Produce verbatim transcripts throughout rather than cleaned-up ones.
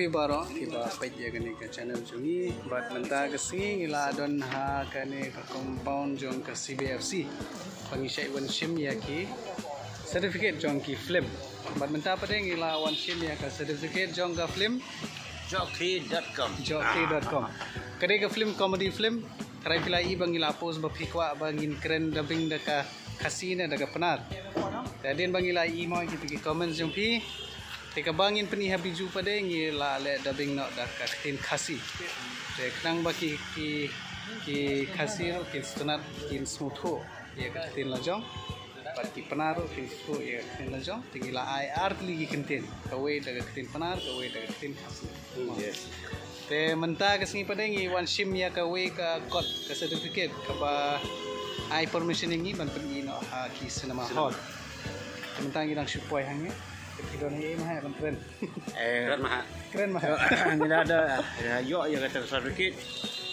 Baroh kiba peit ïa kane ka channel jong ngi, bad mynta ka sngi ngi la don ha kane ka compound jong ka C B F C ba ngi shait wan shim ïa ki certificate jong ki film. Bad mynta pat de ngi la wan shim ïa ka certificate jong ka film Jokhi dot com. Jokhi dot com. Ka dei ka film, comedy film. Trai phi la i ba ngi la post ba phi kwah ba ngin kren dubbing da ka Khasi ne da ka Pnar. Te hadien ba ngi la i mo kita ki comments jong phi, te kaba ngin pyni ha Bijou pat de ngi la leh dubbing noh da ka ktien Khasi. Te khnang ba ki, ki, ki Khasi ruh kin sngewtynnat, kin sngewthuh ïa ka ktien la jong. Bad ki Pnar ruh kin sngewthuh ïa ka ktien la jong. Te ngi la ai ar tylli ki kyntien, kawei da ka ktien Pnar, kawei da ka ktien Khasi. Yes. Te mynta ka sngi pat de ngi wan shim ïa kawei ka kot, ka certificate kaba ai permission ïa ngi ban pyni noh ha ki cinema hall. Te mynta ngi dang shu poi hangne. Te ki don ei ma ha ban kren. Eh, kren ma ha. Kren ma ha. Ngi la da, eh, ïoh ïa ka certificate.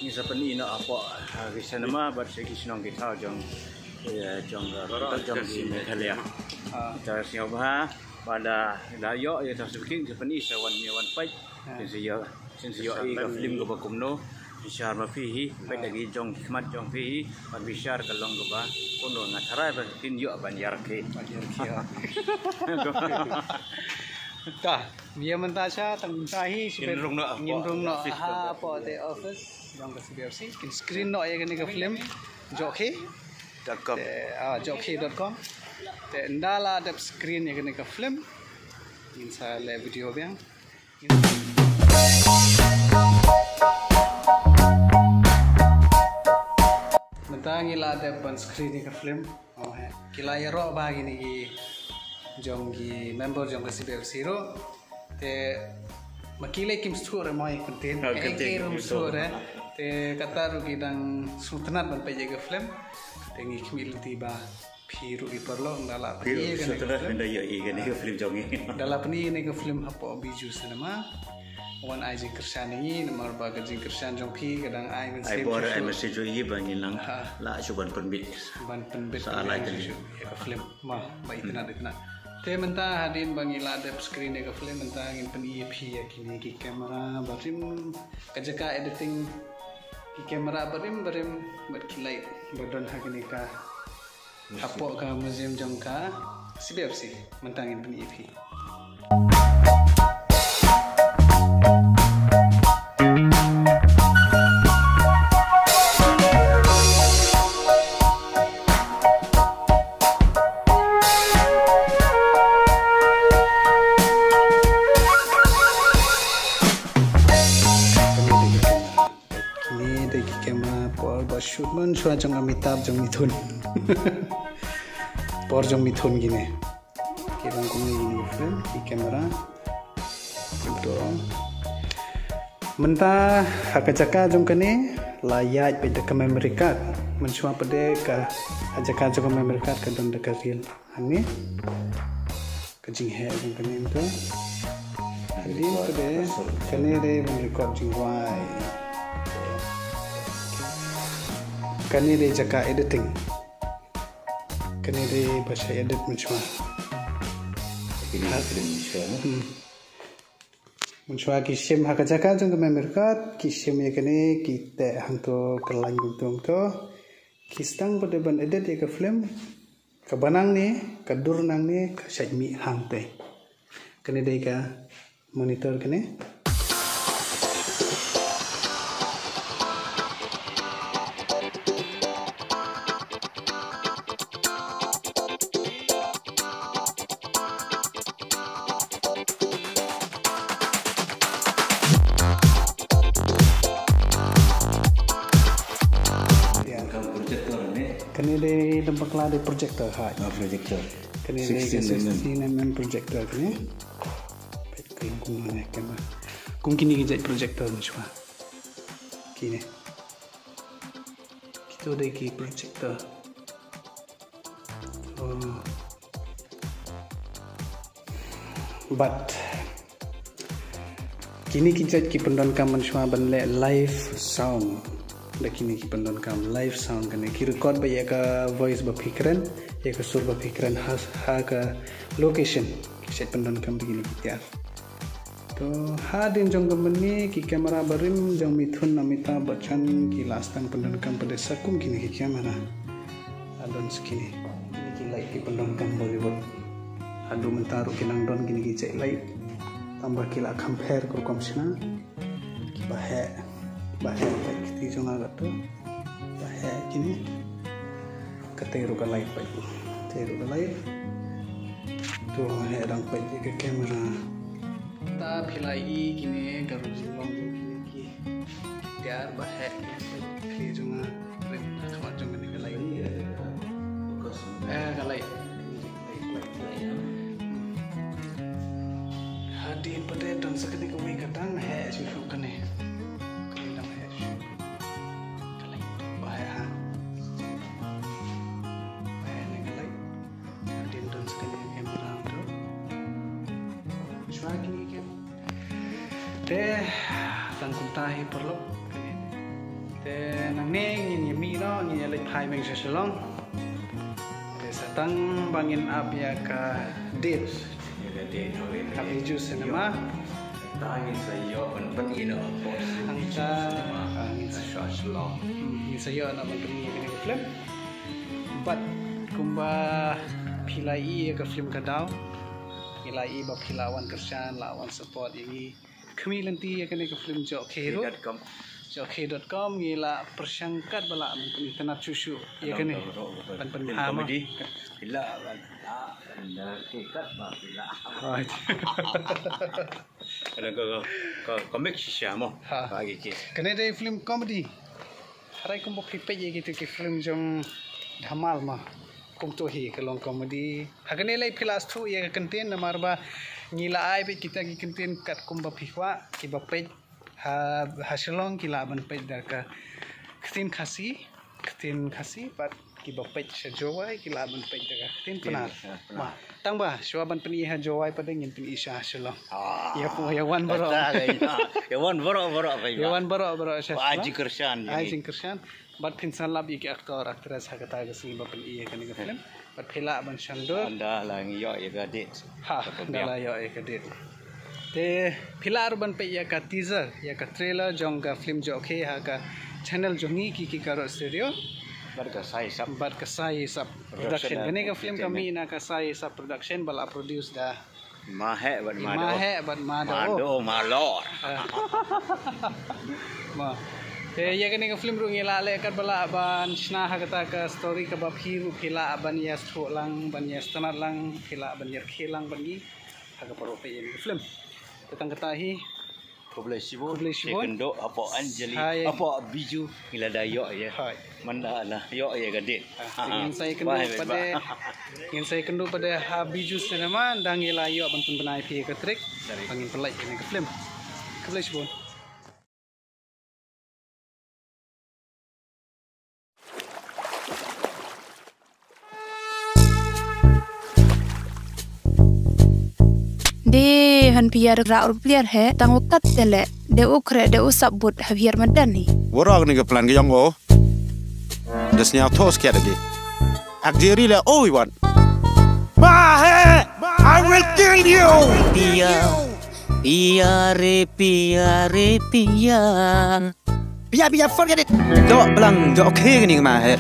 Ngi sa pyni noh hapoh, eh, ki cinema bad sha ki shnong ki thaw jong, eh, jong, eh, jong ki Meghalaya. Ah. Kita sngewbha ba la, la ïoh ïa ka certificate, ngi sa pyni sha wan, wan peit. Ah. Shisha ïa, shisha ïa i ka film kaba kumno, bishar ma phi hi, peit da ki jong ki khmat jong phi hi, bad bishar ka long kaba kumno, nga tharai ba kin ïoh ban ïarap hi. Ban ïarap hi, ah. Ta, ïa mynta sha, tang mynta hi, ngin rung noh, ngin rung noh hapoh te office jong ka C B F C, kin screen noh ïa kane ka film, Jokhi. Dot com. Te, ah, Jokhi dot com. Te ynda la dep screen ïa kane ka film, ngin sa leh video biang. Mynta ngi la dep ban screen ïa ka film. Oh, he. Ki la ïaroh bha kine ki jong ki member jong ka C B F C ruh. Te ma ki lei kim sngewthuh re mo ïa ka ktien. Ah, ïa ka ktien kim sngewthuh re. Te kata ruh ki dang sngewtynnat ban peit ïa ka film. Te ngi khmih lynti ba phi ruh ki paralok, ynda la pyni ïa kane ka film, ynda la pyni ïa kane ka film hapoh Bijou Cinema, wan ai jingkyrshan ïa ngi, namar ba ka jingkyrshan jong phi ka dang ai mynsiem, ai bor, ai mynsiem jong ngi ba ngin nang lah shuh ban pynbit, ban pynbit sa lai tylli ïa ka film. Mo, ba itynnat, itynnat. Te mynta hadien ba ngi la dep screen ïa ka film, mynta ngin pyni ïa phi ïa kine ki camera barim, ka jaka editing, ki camera barim barim, bad ki light ba don ha kane ka, hapoh ka museum jong ka C B F C. Mynta ngin pyni ïa phi. Kine dei ki camera por ba shoot mynshuwa jong Amitabh jong Mithun. Por jong Mithun kine. Ki long kumne kine ki frame, ki camera. Mynta ha ka jaka jong kane la ïaid beit da ka memory card. Mynshuwa pat de ka, ha jaka jong ka memory card ka don da ka reel. Hangne ka jingheh jong kane mynta. Hadien pat de kane dei ban record jingrwai. Kane dei jaka editing. Kane dei ba shah edit mynshuwa. Kine film mynshuwa. Hmm. Mynshuwa ki shim ha ka jaka jong ka memory card, ki shim ïa kane, ki teh hangto ka line kumto kumto. Ki sdang pat de ban edit ïa ka film. Kaba nangne, ka dur nangne, ka shait mih hangtei. Kane dei ka monitor kane. Kane dei lem bakla dei projector, hai. Ah, projector. Kane dei ka sixteen mm projector kane. Peit ka long kumno ne camera. Kum kine ki jait projector mynshuwa. Kine. Kito dei ki projector. Oh. Bad kine ki jait ki pyndonkam mynshuwa ban leh live sound. Da kine ki pyndonkam live sound kane ki record beit ïa ka voice ba phi kren, ïa ka sur ba phi kren ha, ha ka location. Ki jait pyndonkam da kine ki tiar. To, hadien jong ka mynne ki kamera barim jong Mithun Amitabh Bachchan ki la sdang pyndonkam pat de sa kum kine ki kamera. Hadien sa kine. Kine ki light ki pyndonkam Bollywood. Haduh mynta ruh ki nang don kine ki check light. Tangba ki la kham pher ka rukom shna. Ki ba heh. Ba heh light kti jong nga katto. Ba heh kine. Kata ruh ka light peit. Kata ruh ka light. To heh dang peit ka kamera. Ta phi la i kine ka ruh jinglong jong kine ki tiar ba heh kine peit kine jong nga rim khmat jong kane ka light. Eh, ka light. Hadien pat de don sa kane kawei ka dang heh shuh shuh kane. Kane dang heh shuh. Ka light ba heh ha. Ba heh ne ka light. Hadien don sa kane ka kamera tu. Shuwa kine kem. Te tang kumta hi paralok. Te nangne ngin ïa mih noh, ngin ïa leit phai biang sha Shillong. Te sa tang ba ngin ap ïa ka date. Ïa ka date, oh, ïa ka date. Ha Bijou Cinema. Tang ngin sa ïoh ban pyn-i noh. Hangta, ah, ngin sa sha Shillong. Hmm, ngin sa ïoh noh ban pyn-i ïa kane ka film. Bad kumba phi la i ïa ka film ka daw. Ngi la i ba phi la wan kyrshan, la wan support ïa ngi. Khmih lynti ïa kane ka film Joh Khie ruh. Joh Khie dot com. Joh Khie dot com ngi la pyrshang katba lah ban pynitynnad shuh shuh ïa kane. Ban pynbha ma. Comedy. Phi lah ban, lah ban, eh, katba phi lah. Right. Kane ka, ka, ka comic shisha mo. Ha. Ka ïa ki. Kane dei film comedy. Hynrei kumba phi peit ïa kito ki film jong Dhamal ma. Kumto hi ka long comedy. Ha kane lei phi la sngewthuh ïa ka kyntien namar ba ngi la ai beit kita ki kyntien katkum ba phi kwah, kiba peit ha, ha Shillong ki lah ban peit da ka ktien Khasi, ktien Khasi, bad kiba peit sha Jowai ki lah ban peit da ka ktien Pnar. Pnar. Ma, tang ba shuwa ban pyni ha Jowai pat de ngin pyni sha Shillong. Ah. Ïa pu, ïa wan baroh. Ïa wan baroh baroh. Ïa wan baroh baroh sha Shillong. Ai jingkyrshan. Ai jingkyrshan. Bad phin sa lap ïa ki actor, actress ha kata ka sngi ba pyni ïa kane ka film. Bad phi lah ban sngewthuh. Ynda la ngi ïoh ïa ka date. Ha, ynda la ïoh ïa ka date. Te phi lah ruh ban peit ïa ka teaser, ïa ka trailer jong ka film Joh Khie ha ka channel jong ngi Kiki Karot Studio. Bad ka Sai Sap. Bad ka Sai Sap Production. Kane ka film ka mih na ka Sai Sap Production ba la produce da Ma Heh bad Ma Doh. Ma Heh bad Ma Doh. Ma Doh, Ma Lor. Ah. Ma. Te ïa kane ka film ruh ngi la leh katba lah ban shna ha kata ka story kaba phi ruh phi lah ban ïa sngewthuh lang, ban ïa sngewtynnad lang, phi lah ban ïa rkhie lang bad ngi ha ka por ba phi ïa kane ka film. Te tang kata hi. Khublei shibun. Khublei shibun. Kynduh hapoh Anjali, hai, hapoh Bijou, ngi la da ïoh ïa. Hai. Mynta la ïoh ïa ka date. Ah, ngin sa ïakynduh pat de. Ngin sa ïakynduh pat de ha Bijou Cinema, ynda ngi la ïoh ban pynbna ïa phi ïa ka tarik. Tarik. Ba ngin pynlait ïa kane ka film. Khublei shibun. De han pia ra ur pliar he tang wakat tele de ukre de usap but haviar madan ni. Warok ni ke plan ke yong o. Des nya thos kia lagi. Ak jeri le o iwan. Ma he, I will kill you. Pia, pia re pia re pia. Pia, pia, forget it. Dok blang, dok okay ni ma he.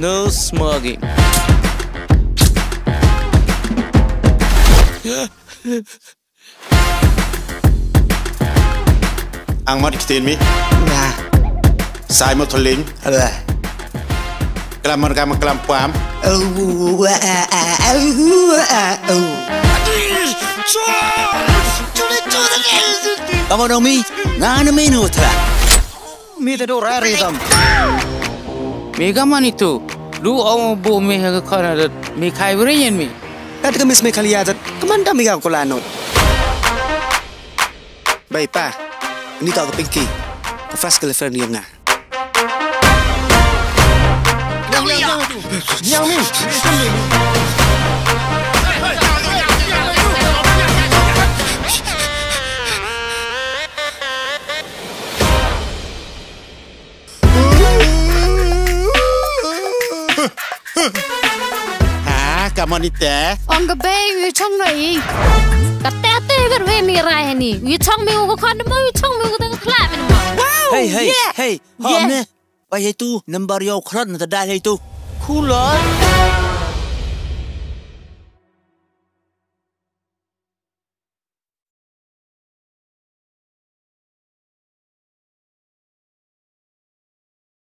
No smoking. Ang mat kitin mi. Nah. Sai mo tholing. Alah. Klam mar kama klam pam. Kamu dong mi, ngana mi nutra. Mi ta do rari tam. Mi kaman itu. Du au bu mi ha ka khana dat mi khai brinyan mi. Kat ka mis mi khalia dat. Kaman dam mi ka kulanot. Bai pa. Ni ka Pinky. Ka first girlfriend yong nga. Ha, come on, ite. Ong ka bei, wi chong na i. Kata te ber we mi rai hani. Wi chong mi u ko khon mo, wi chong mi u ko tang khla men mo. Wow. Hey, hey, Yeah. hey. Ha Yeah. ne. Bai hai tu number yo khrot na ta dai hai tu. Khulor.